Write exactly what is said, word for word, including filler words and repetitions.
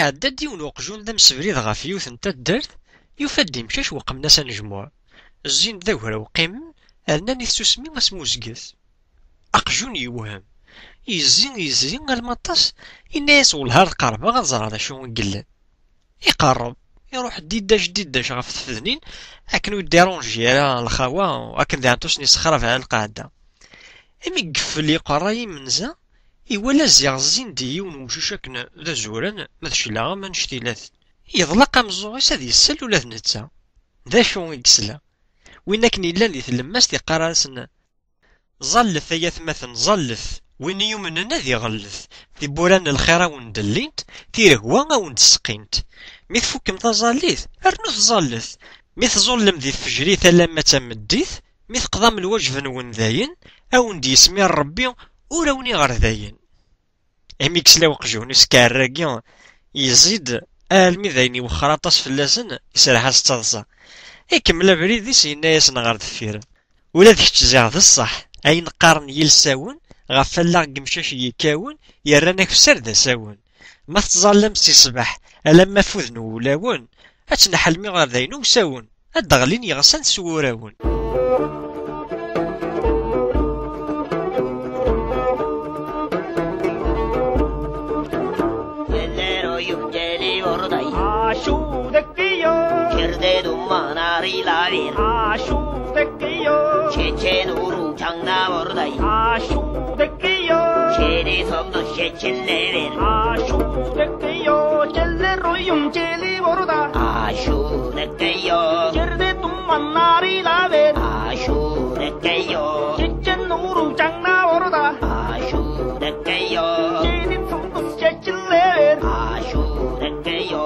Ɛedda-d yiwen uqjun d amsebrid ɣef yiwet n taddart, yufa-d imcac weqmen-as anejmuɛ. Zzin-d d agraw qqimen, rnan i tsusmi asmuzget. Aqjun yewhem. Yezzi, yezzi, alma aṭas, yenna-yas: "Wellah ar qerbeɣ ad ẓreɣ d acu i yellan." Iqerreb, iruḥ diddac, diddac ɣef tfednin, akken ur d-irunji ara lxawa, akken daɣen tusni sexrab ar lqaɛda. Imi yeffel iqerra imenza, iwala ziɣ zzin-d i yiwen umcic akken d azuran, ma d cila am annect ilaten. Yeḍleq ameẓẓuɣ-is ad yessel ula d netta. D acu i yesla? Win akken yellan di tlemmast iqqar-asen: "Ẓallet ay atmaten, ẓallet, win yumnen ad iɣellet, tiwwura n lxir a wen-d-llint, tiregwa a wen-d-sqint. Mi tfukkem taẓallit, rnut ẓallet, mi tẓullem di tfejrit alamma d tameddit, mi teqḍam lwajeb-nwen dayen, a wen-d-yismir Rebbi, ur awen-iɣer dayen." Imi yesla uqjun uskarr-agi, yezzi-d almi d ayen iwexxer aṭas fell-asen, iserreḥ-as d taḍsa. Ikemmel abrid-is, yenna-yasen ɣer deffir: "Ula d kečč ziɣ d ṣṣeḥ, ayen qqaren yilsawen, ɣef wallaɣ n yemcac yekkawen, yerran akessar d asawen. Ma tettẓallam si ṣṣbeḥ alamma fuden wulawen, ad tneḥlem iɣerdayen usawen, ad d-ɣlin yeɣsan s wurawen." Acu deg-iyo? Kirde duman ari laver. Acu deg-iyo? Chechen uru changna borday. Acu deg-iyo? Chedi sokdo chechen lever. Acu deg-iyo? Chele royum cheli borda. Acu deg-iyo? Kirde duman ari laver. Acu deg-iyo? Chechen uru changna borda. Acu deg-iyo? Chedi sokdo chechen lever. Acu deg-iyo?